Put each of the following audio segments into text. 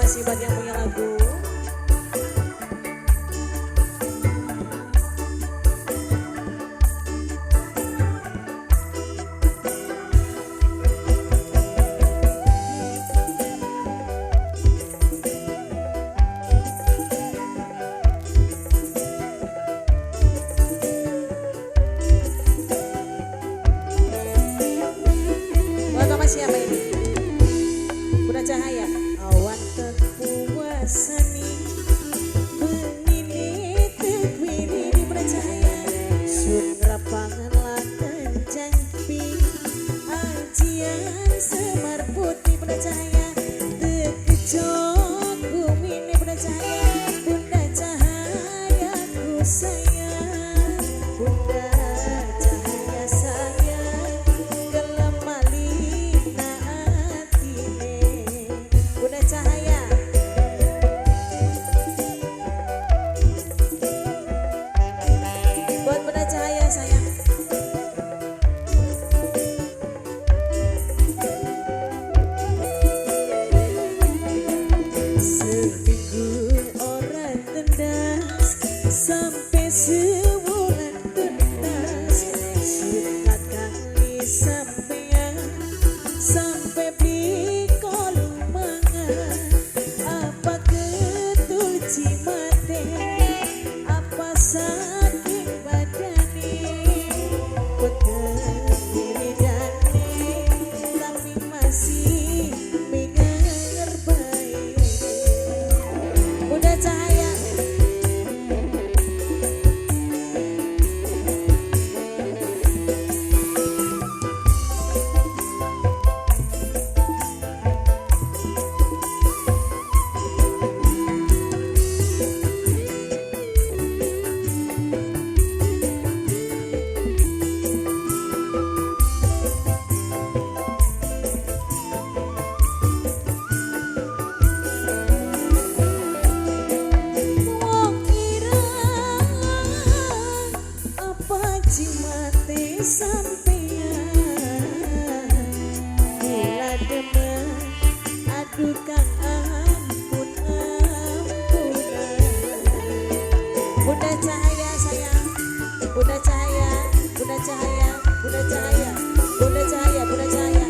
Kasih buat yang punya lagu. Buat sama siapa ini? Bunda Cahaya. Awan tekuasani benine tekwini di Bunda Cahaya. Sun rapangan laten jampi ajian Semar Putih Bunda Cahaya. Tekejot bumi Bunda Cahaya. Bunda Cahaya ku sayang, Bunda Cahaya sayang, kelemalina atine Bunda Cahaya. Buat Bunda Cahaya sayang. Seminggu orang tendas sampai sebulan tuntas, sunat kali sampean sampai beli kolumangan. Apa ketul cimate, apa saking badane, pegel wiridane, tapi masih minger bae. Bunda Cahaya. Wong ireng apa jimate sampeyan, kula demen aduh kang ampun ampunan. Bunda Cahaya sayang, Bunda Cahaya, Bunda Cahaya, Bunda Cahaya, Bunda Cahaya, Bunda Cahaya.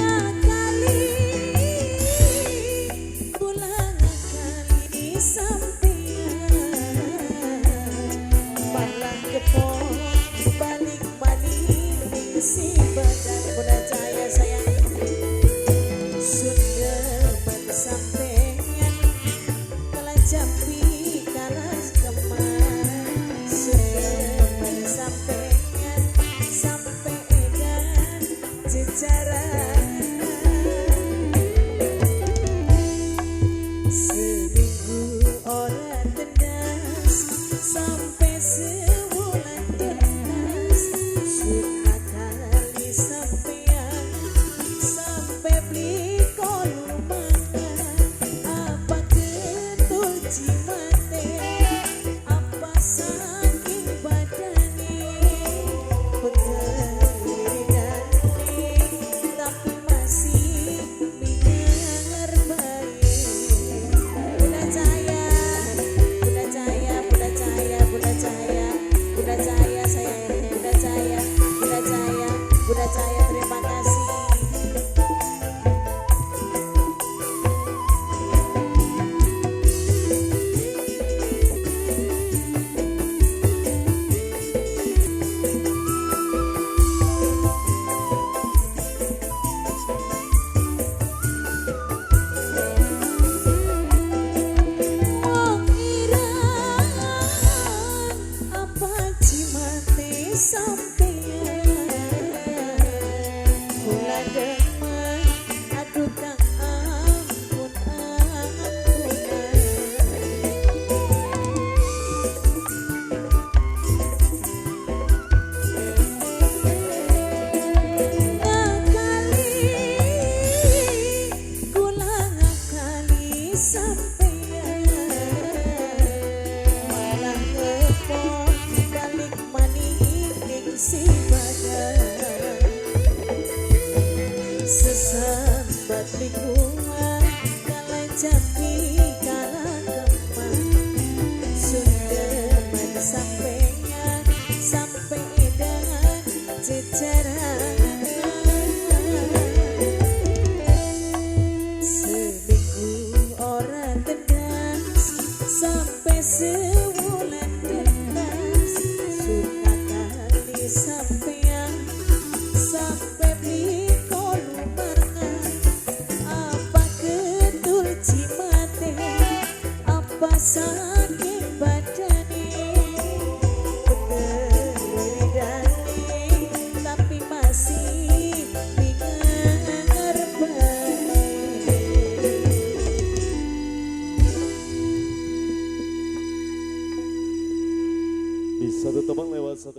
Ngakali kula ngakali sampeyan, malah kepon balik maning si badan. Bunda Cahaya sayang. Sundeman sampeyan kalah jampi kalah kemar, sundeman sampeyan sampai edan jejaran. Seminggu ora tendas sampai sebulan tuntas, sunat kali sampeyan sampai beli kolumangan. Apa ketul jimate, apa saking badane, pegel wiridane, tapi masih minger bae. Bunda Cahaya, Bunda Cahaya, Bunda Cahaya, Bunda Cahaya, Bunda Cahaya sayang, Bunda Cahaya, Bunda Cahaya, Bunda Cahaya, terima kasih. Wong ireng apa jimate sampeyan, kula demen aduh kang ampun ampunan. Ngakali kula ngakali sampeyan, malah ngepon balik maning ning si badan. Sesambat lingkungan kalah jampi Di satu teman lewat satu.